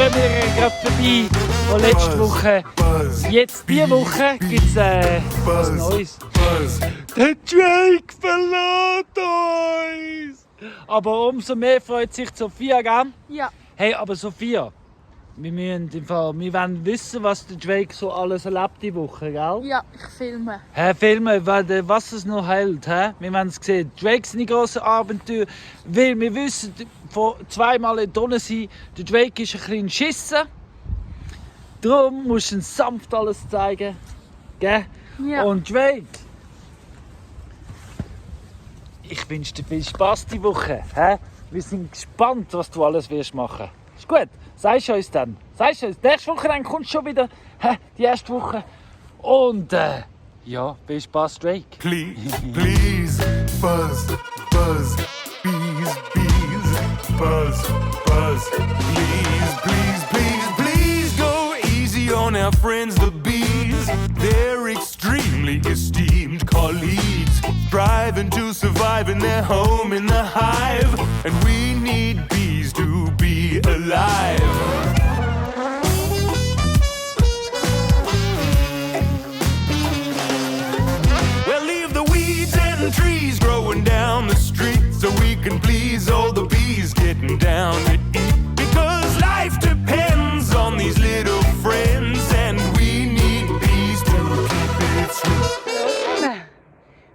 Frühling gerade vorbei. Und letzte Woche, jetzt diese Woche, gibt es was Neues. Der Drake verlässt uns! Aber umso mehr freut sich Sophia, gell? Ja. Hey, aber Sophia, wir wollen wissen, was der Drake so alles erlebt die Woche, gell? Ja, ich filme. Filmen, was es noch hält. Wir wollen es sehen. Drake seine grossen Abenteuer. Weil wir wissen, von zweimal in Donne sein, der Drake ist ein bisschen Schissen. Darum musst du ihm sanft alles zeigen. Gell? Ja. Und Drake, ich wünsche dir viel Spass diese Woche. Wir sind gespannt, was du alles wirst machen. Ist gut? Sagst du uns dann? Sagst du uns? Nächste Woche dann kommt schon wieder die erste Woche. Und ja, viel Spaß, Drake. Please, please, buzz, buzz, bees, bees, buzz, buzz, please, please, please, please go easy on our friends, the bees. They're extremely esteemed colleagues, striving to survive in their home in the hive, and we need bees to be alive. Well, leave the weeds and trees growing down the street so we can please all the bees getting down to eat, because life depends on these little friends and we need bees to keep it sweet.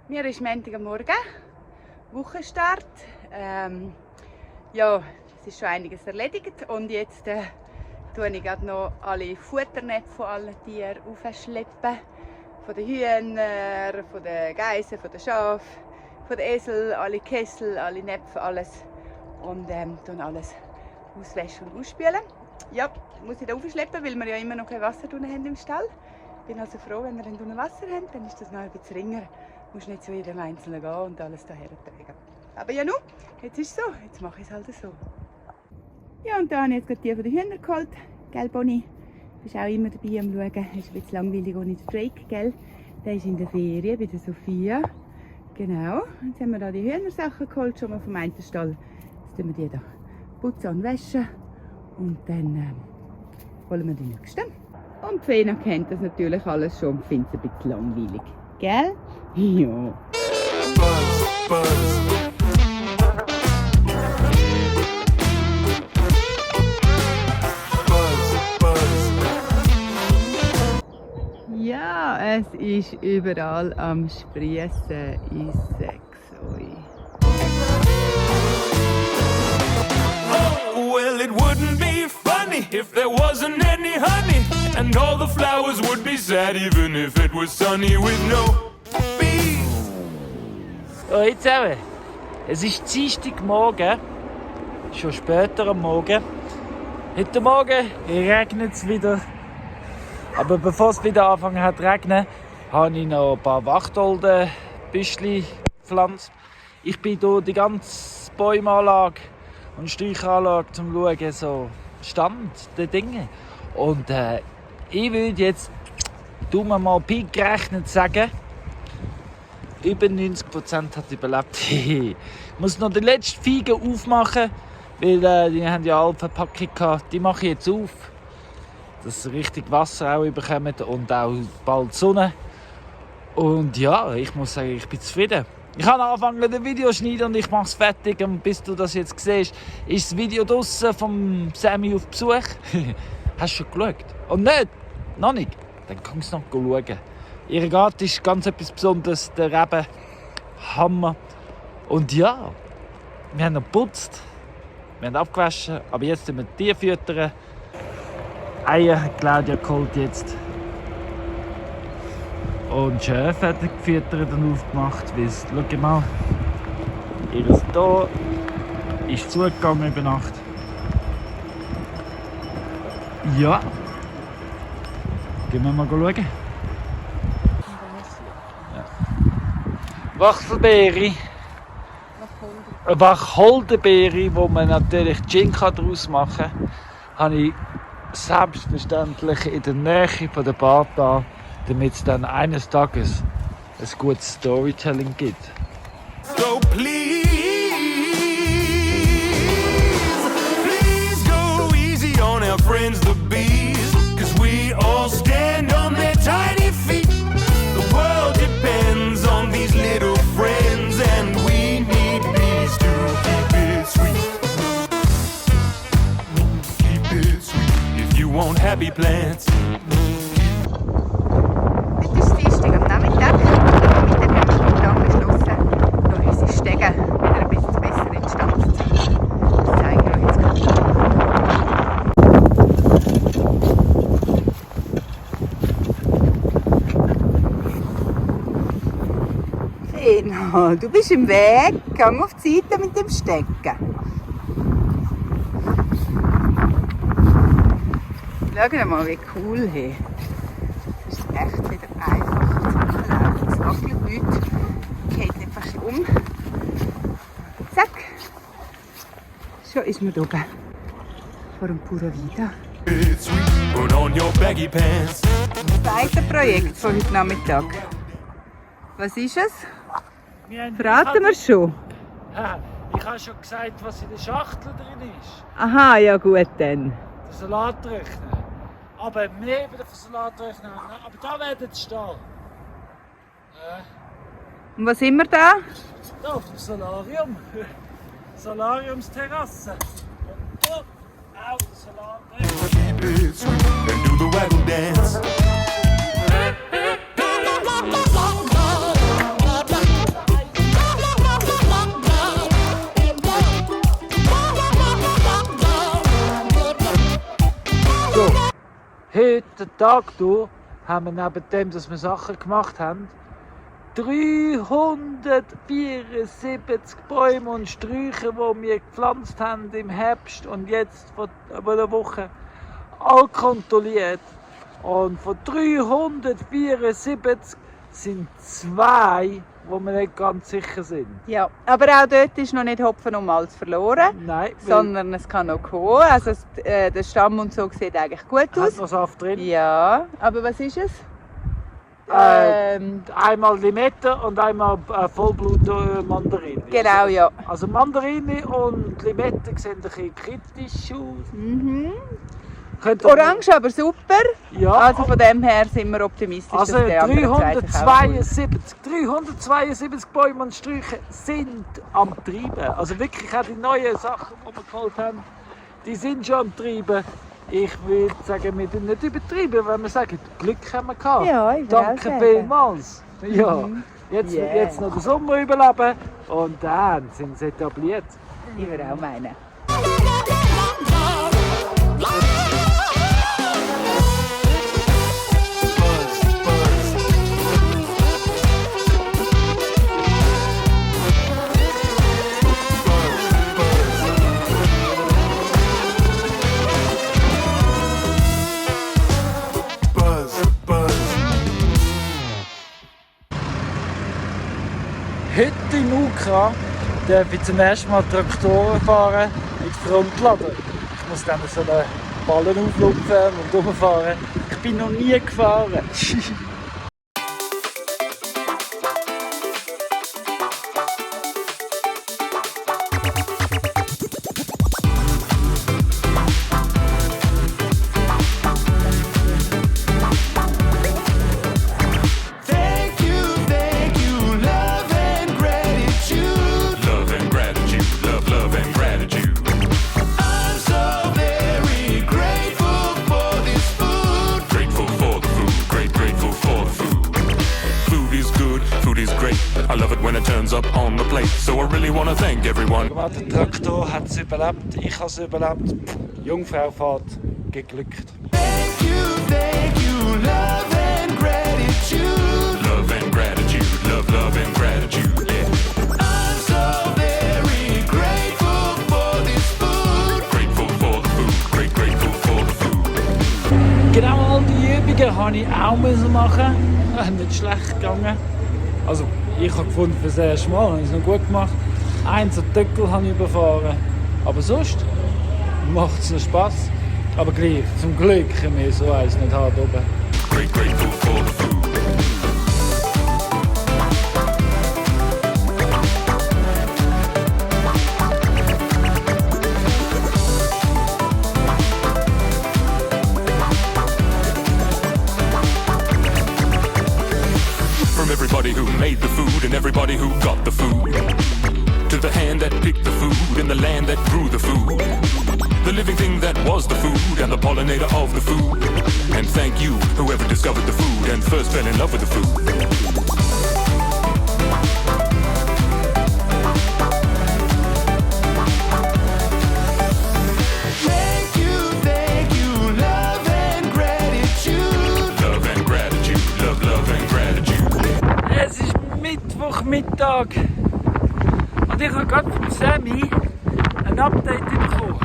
Mir ist Montag am Morgen, Wochenstart. Ja, es ist schon einiges erledigt und jetzt tue ich gerade noch alle Futternäpfe von allen Tieren aufschleppen. Von den Hühnern, von den Geissen, von den Schafen, von den Esel, alle Kessel, alle Näpfe, alles. Und tun alles auswaschen und ausspülen. Ja, muss ich da aufschleppen, weil wir ja immer noch kein Wasser drin haben im Stall. Ich bin also froh, wenn wir dann Wasser haben, dann ist das noch ein bisschen ringer. Du musst nicht zu jedem Einzelnen gehen und alles daher tragen. Aber ja, nun, jetzt ist es so, jetzt mache ich es halt so. Ja, und da habe ich jetzt gerade die von den Hühnern geholt. Gell, Bonnie? Du bist auch immer dabei am Schauen. Es ist ein bisschen langweilig ohne den Drake, gell? Der ist in der Ferien bei der Sophia. Genau. Jetzt haben wir da die Hühnersachen geholt, schon mal vom einen Stall. Jetzt tun wir die hier putzen und waschen. Und dann holen wir die nächsten. Und Fena kennt das natürlich alles schon und findet es ein bisschen langweilig. Gell? Ja. Buzz, buzz. Ja, es ist überall am Sprießen, ich sag's euch. Oh, well, it wouldn't be funny if there wasn't any honey, and all the flowers would be sad even if it was sunny with no bees. So, jetzt eben. Es ist Dienstagmorgen, schon später am Morgen. Heute Morgen regnet es wieder. Aber bevor es wieder angefangen hat zu regnen, habe ich noch ein paar Wacholden-Büschli gepflanzt. Ich bin hier die ganze Bäumanlage und Sträucheranlage zum Schauen, so Stand der Dinge. Und ich würde jetzt, mal Pi gerechnet sagen, über 90% hat überlebt. Ich muss noch die letzten Feigen aufmachen, weil die haben ja alle Verpackung gehabt. Die mache ich jetzt auf, dass sie richtig Wasser auch bekommen und auch bald Sonne. Und ja, ich muss sagen, ich bin zufrieden. Ich habe angefangen, das Video zu schneiden und ich mache es fertig. Und bis du das jetzt siehst, ist das Video draussen vom Sammy auf Besuch. Hast du schon geschaut? Und nicht? Noch nicht? Dann kannst du noch schauen. Ihr Garten ist ganz etwas Besonderes, der Reben. Hammer. Und ja, wir haben noch geputzt, wir haben abgewaschen, aber jetzt müssen wir die Tiere füttern. Eier hat Claudia geholt jetzt. Und Schäfe hat gefüttert und aufgemacht. Schau mal, ihres hier ist zugegangen über Nacht. Ja, gehen wir mal schauen. Ja. Wacholderbeere. Wacholderbeere, wo man natürlich Gin daraus machen kann, habe ich selbstverständlich in der Nähe von der Bar da, damit es dann eines Tages ein gutes Storytelling gibt. So please go easy on our friends. Genau, du bist im Weg. Gang auf die Seite mit dem Stecken. Schau mal, wie cool hier. Es ist echt wieder einfach zu laufen. Es wackelt nichts. Geht nicht fast um. Zack. Schon ist man oben. Vor dem Pura Vida. Put on your baggy pants. Das zweite Projekt von heute Nachmittag. Was ist es? Verraten wir schon. Ich habe schon gesagt, was in der Schachtel drin ist. Aha, ja gut dann. Der Salatrechner. Aber neben dem Salatrechner. Aber da werden sie stehen. Und was sind wir da? Da auf dem Solarium. Solariumsterrasse. Und dort auch der Salatrechner. Keep it sweet and do the waggle dance. So, heute, den Tag durch, haben wir neben dem, dass wir Sachen gemacht haben, 374 Bäume und Sträucher, die wir gepflanzt haben im Herbst und jetzt vor einer Woche, all kontrolliert. Und von 374 sind 2, wo wir nicht ganz sicher sind. Ja, aber auch dort ist noch nicht Hopfen und Malz verloren. Nein, Sondern es kann noch kommen. Also der Stamm und so sieht eigentlich gut hat aus. noch Saft drin. Ja, aber was ist es? Einmal Limette und einmal Vollblut-Mandarine. Genau, ja. Also Mandarine und Limette sehen ein bisschen kritisch aus. Mhm. Könnte Orange aber super. Ja. Also von dem her sind wir optimistisch, Also dass der andere Zweite kaufen 372 Bäume und Sträucher sind am Treiben. Also wirklich auch die neuen Sachen, die wir geholt haben, die sind schon am Treiben. Ich würde sagen, wir nicht übertrieben, wenn wir sagen, Glück haben wir gehabt. Ja, ich würde Danke auch sagen. vielmals. Ja. Mhm. Jetzt, Yeah. jetzt noch den Sommer überleben und dann sind sie etabliert. Ich würde auch meinen. Heute in Ukra darf ich zum ersten Mal Traktoren fahren mit Frontlader. Ich muss dann so einen Ballen auflupfen und rumfahren. Ich bin noch nie gefahren. I love it when it turns up on the plate. So I really want to thank everyone. Der Traktor hat es überlebt, ich habe es überlebt. Jungfrau Fahrt geglückt. Thank you, love and gratitude. Love and gratitude, love and gratitude, yeah. I'm so very grateful for this food. Grateful for the food, grateful for the food. Genau all die Übungen musste ich auch machen. Nicht schlecht gegangen. Also, ich habe gefunden, für das erste Mal habe ich es noch gut gemacht. Einen Deckel habe ich überfahren. Aber sonst macht es noch Spass. Aber gleich, zum Glück können wir so eins nicht hart oben. Grateful for the food. Everybody who made the food and everybody who got the food. To the hand that picked the food and the land that grew the food. The living thing that was the food and the pollinator of the food. And thank you, whoever discovered the food and first fell in love with the food. Mittag. Und ich habe gerade vom Sammy ein Update bekommen,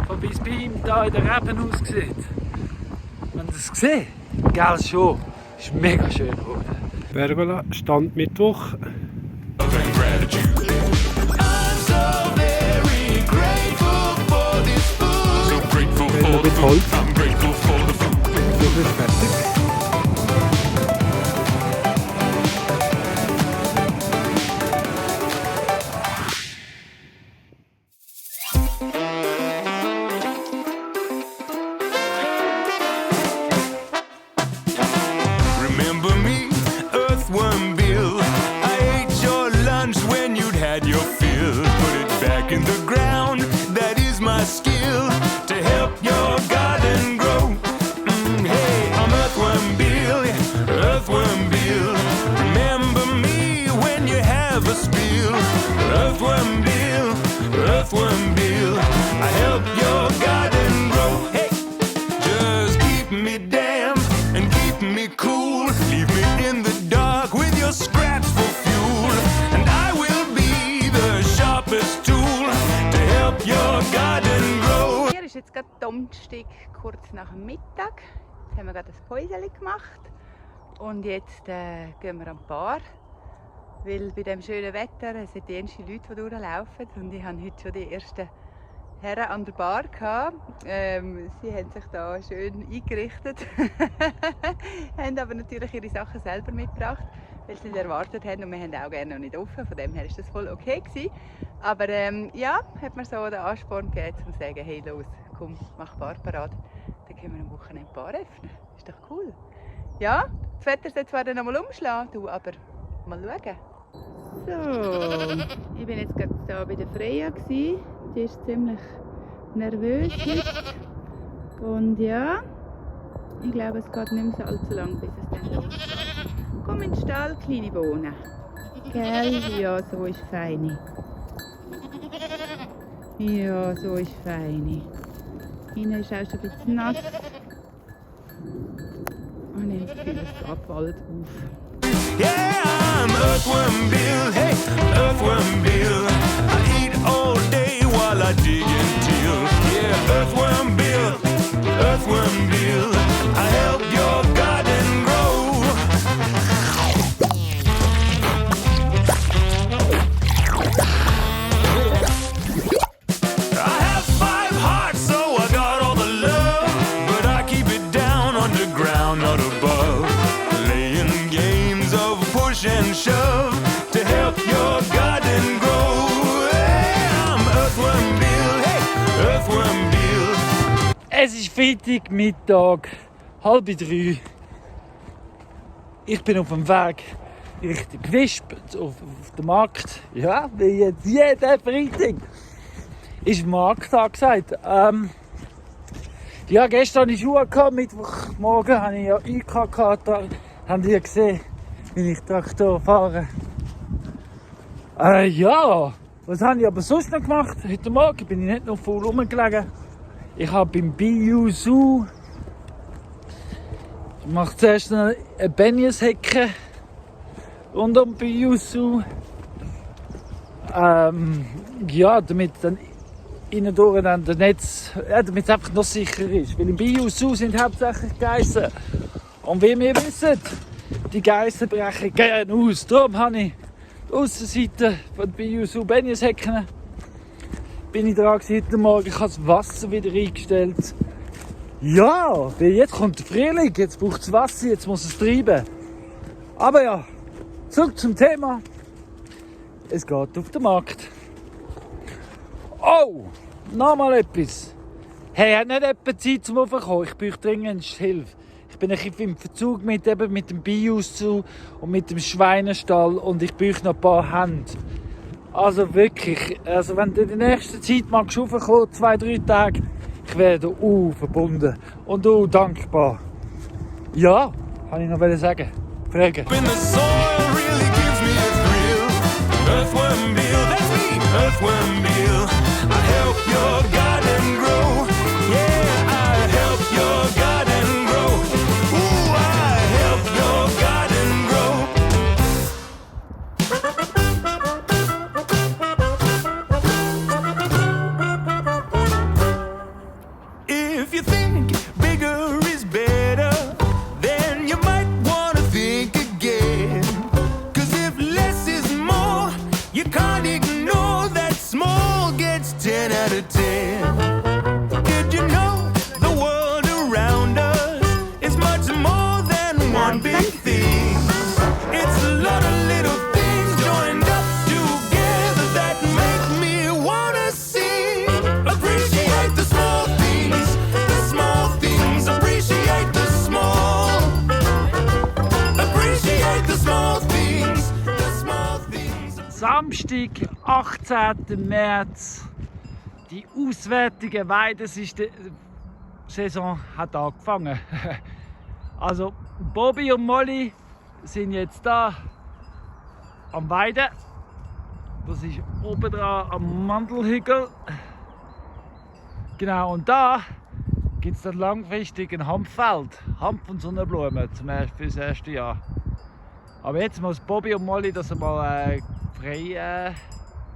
von wie es bei ihm hier in der Reben aussieht. Wenn ihr es gesehen? Gell schon. Ist mega schön geworden. Pergola, Stand Mittwoch. Noch mit Holz. So ist fertig. Remember me, Earthworm Bill. I ate your lunch when you'd had your fill. Put it back in the ground, that is my skill. To help your garden grow. Hey, I'm Earthworm Bill, Earthworm Bill. Remember me when you have a spill. Earthworm Bill, Earthworm Bill. I help your garden grow. Hey, just keep me damp and keep me cool. Leave me in the dark with your scraps for fuel. And I will be the sharpest tool to help your garden grow. Hier ist jetzt gerade Donnerstag, kurz nach dem Mittag. Jetzt haben wir gerade ein Päuschen gemacht. Und jetzt gehen wir an die Bar. Weil bei diesem schönen Wetter sind die ersten Leute, die durchlaufen. Und ich habe heute schon die ersten Herren an der Bar gehabt. Sie haben sich da schön eingerichtet. Haben aber natürlich ihre Sachen selber mitgebracht, weil sie es erwartet haben. Und wir haben auch gerne noch nicht offen. Von dem her war das voll okay gewesen. Aber ja, hat mir so den Ansporn gegeben, um zu sagen, hey los, komm, mach Barparade. Dann können wir am Wochenende die Bar öffnen. Ist doch cool. Ja, das Wetter soll zwar dann noch mal umschlagen, du, aber mal schauen. So, ich bin jetzt gerade hier bei der Freya gsi. Die ist ziemlich nervös heute. Und ja, ich glaube, es geht nicht mehr so allzu lang, bis es dann losgeht. Komm in den Stall, kleine Bohne. Gell? Ja, so ist feine. Ja, so ist feine. Ihne ist auch schon ein bisschen nass. Und ich habe das Gefühl, es geht bald auf. Yeah, I'm Earthworm Bill, hey, Earthworm Bill. I eat all day while I dig and till. Yeah, Earthworm Bill, Earthworm Bill. I help your garden grow. I have 5 hearts, so I got all the love. But I keep it down underground, not above. Playing games of push and shove to help your garden grow. Hey, I'm Earthworm Bill, hey, Earthworm Bill. Es ist Freitagmittag, 2:30. Ich bin auf dem Weg Richtung Wisp, auf den Markt. Ja, wie jetzt jeden Freitag ist Markt angesagt. Ja, gestern hatte ich Schuhe gehabt, Mittwochmorgen hatte ich ja IK gehabt. Da habt ihr gesehen, wie ich Traktor fahre. Ja, was habe ich aber sonst noch gemacht? Heute Morgen bin ich nicht noch voll rumgelegen. Ich habe beim Biusu, ich mache zuerst noch eine Benjeshecke rund um Biusu. Ja, damit dann innen durch dann das Netz, ja, damit es einfach noch sicherer ist. Weil im Biusu sind hauptsächlich Geissen. Und wie wir wissen, die Geissen brechen gerne aus. Darum habe ich die Aussenseite von Biusu Benjeshecken. Bin ich dran heute Morgen, ich habe das Wasser wieder eingestellt. Ja, weil jetzt kommt der Frühling, jetzt braucht es Wasser, jetzt muss es treiben. Aber ja, zurück zum Thema. Es geht auf den Markt. Oh, nochmal etwas. Hey, hat nicht jemand Zeit zum Aufkommen? Ich brauche dringend Hilfe. Ich bin ein bisschen im Verzug mit dem Biusu und mit dem Schweinestall und ich brauche noch ein paar Hände. Also wirklich, also wenn du in der nächsten Zeit magst raufkommen, 2-3 Tage, ich werde verbunden und dankbar. Ja, kann ich noch sagen. Fragen. When the soil really gives me a thrill. Earthworm Bill, that's me, Earthworm Bill. I help your garden grow. Yeah, I help your garden grow. Ooh, I help your garden grow. Samstag, 18. März. Die auswärtige Weidesaison hat angefangen. Also Bobby und Molly sind jetzt da am Weiden. Das ist oben dran am Mandelhügel. Genau, und da gibt es dann langfristig ein Hanffeld. Hanf- und Sonnenblumen für das erste Jahr. Aber jetzt muss Bobby und Molly das einmal frei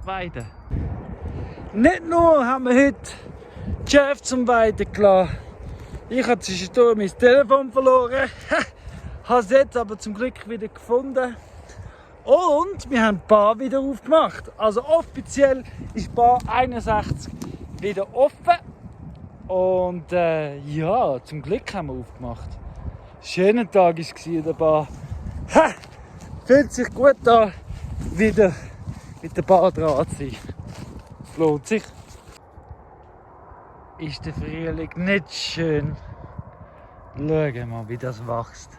weiden. Nicht nur haben wir heute Chef zum Weiden gelassen. Ich habe zwischendurch mein Telefon verloren. Habe es jetzt aber zum Glück wieder gefunden. Und wir haben die Bar wieder aufgemacht. Also offiziell ist Bar 61 wieder offen. Und ja, zum Glück haben wir aufgemacht. Schöner Tag war es in der Bar. Fühlt sich gut an, wieder mit der Bar dran zu sein. Es lohnt sich. Ist der Frühling nicht schön? Schau mal, wie das wächst.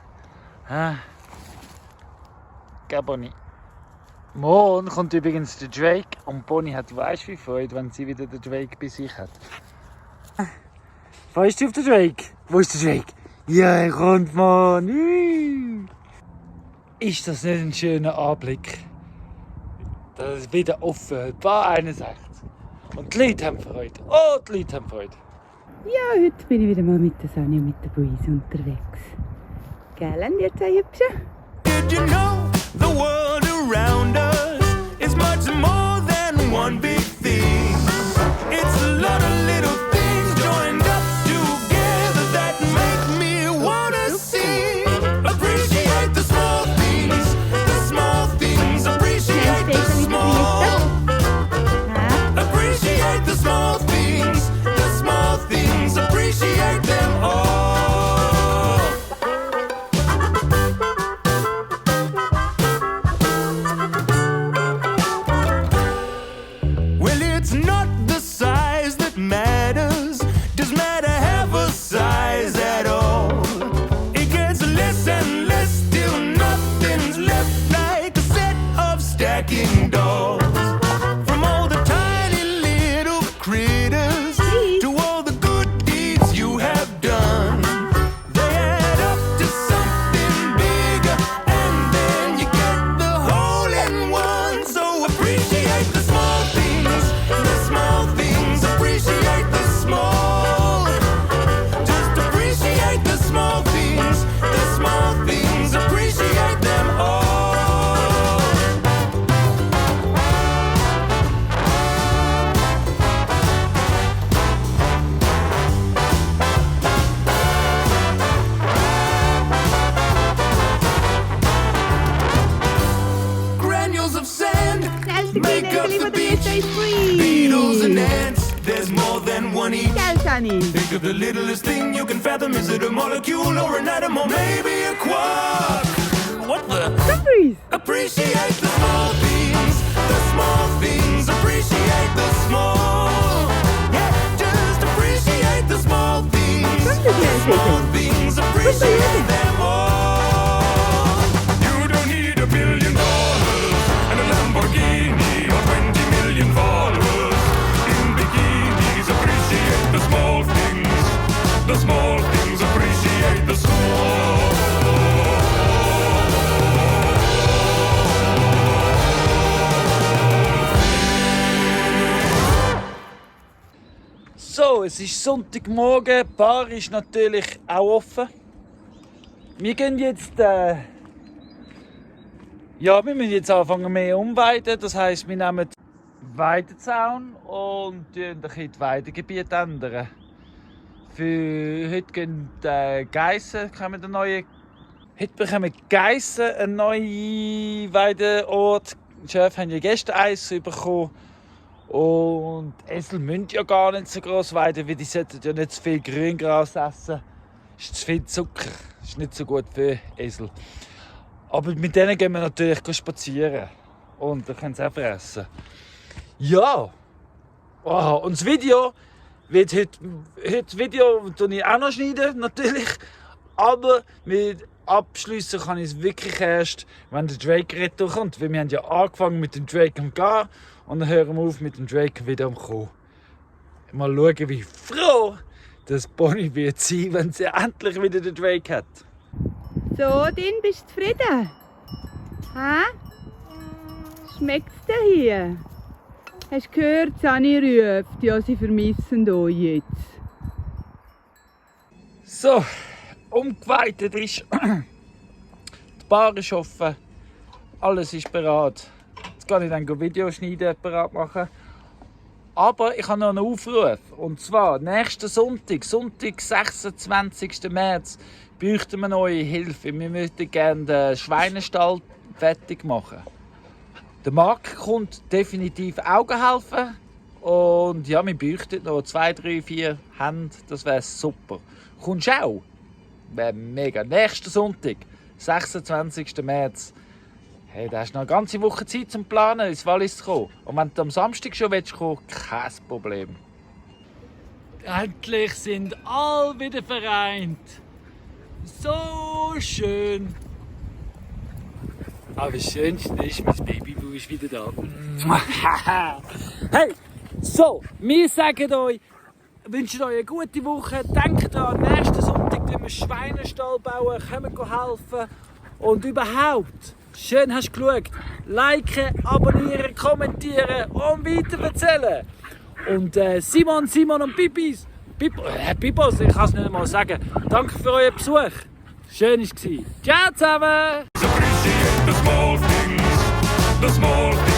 Gell, Bonnie? Morgen kommt übrigens der Drake und Bonnie hat weißt wie Freude, wenn sie wieder den Drake bei sich hat. Weißt du auf den Drake? Wo ist der Drake? Ja, er kommt, Mann! Ist das nicht ein schöner Anblick? Das ist wieder offen, Bar 61. Und die Leute haben Freude. Oh, die Leute haben Freude. Ja, heute bin ich wieder mal mit der Sonja und mit der Breeze unterwegs. Gell, ihr zwei Hübschen? Did you know the world around us is much more than one big thing? It's a lot of little things joined up together that make me wanna sing. Appreciate the small things, appreciate the small. Appreciate the small things, appreciate them all. Well, it's not the size that matters. Does matter have a size at all? It gets less and less till nothing's left, like a set of stacking dolls. From all the tiny little critters to all the good deeds you have done, they add up to something bigger, and then you get the whole in one. So appreciate the small things, appreciate the small. Just appreciate the small things, appreciate them all. Granules of sand make up the beach. Beetles and ants, there's more than one each. Gell, Shani? Think of the littlest thing you can fathom. Is it a molecule or an atom or maybe a quark? What the? Breeze! Appreciate the small things, appreciate the small. Yeah, just appreciate the small things, appreciate them all. You don't need $1 billion and a Lamborghini or 20 million followers in bikinis. Appreciate the small things, appreciate the small. So, es ist Sonntagmorgen, die Bar ist natürlich auch offen. Wir gehen jetzt, wir müssen jetzt anfangen mehr umweiden. Das heisst, wir nehmen Weidezaun und ein bisschen die Weidegebiete ändern. Für heute gehen Geissen, heute bekommen Geissen einen neuen Weideort. Die Schäfer haben ja gestern Eis bekommen. Und Esel müssen ja gar nicht so gross weiden, weil die sollten ja nicht zu viel Grüngras essen. Das ist zu viel Zucker, das ist nicht so gut für Esel. Aber mit denen gehen wir natürlich spazieren. Und dann können sie auch fressen. Ja! Oh, und das Video wird heute Video tue ich auch noch schneiden, natürlich. Aber mit abschliessen kann ich es wirklich erst, wenn der Drake retour kommt. Weil wir haben ja angefangen mit dem Drake am Gehen und dann hören wir auf mit dem Drake wieder am Kommen. Mal schauen, wie froh das Pony wird sein, wenn sie endlich wieder den Drake hat. So, Din, bist du zufrieden? Hä? Schmeckt's dir hier? Hast du gehört, Sani ruft? Ja, sie vermissen euch jetzt. So, umgeweitet ist. Die Bar ist offen. Alles ist bereit. Jetzt kann ich dann Video schneiden, bereit machen. Aber ich habe noch einen Aufruf. Und zwar, nächsten Sonntag, 26. März, bräuchten wir neue Hilfe. Wir möchten gerne den Schweinestall fertig machen. Der Marc kommt definitiv auch helfen. Und ja, wir bräuchten noch 2, 3, 4 Hände. Das wäre super. Kommst du auch? Wäre mega. Nächsten Sonntag, 26. März. Hey, da hast du noch eine ganze Woche Zeit zum Planen, ins Wallis zu kommen. Und wenn du am Samstag schon kommen willst, kein Problem. Endlich sind alle wieder vereint. So schön. Aber das Schönste ist, mein Baby ist wieder da. Hey, so, wir sagen euch, wünschen euch eine gute Woche. Denkt daran, nächsten Sonntag wir Schweinestall bauen, kommen helfen. Und überhaupt, schön hast du geschaut. Liken, abonnieren, kommentieren und weiterverzählen. Und Simon und Pipis, Pipos, ich kann es nicht einmal sagen. Danke für euren Besuch. Schön war es. Ciao zusammen! Appreciate the small things, the small things.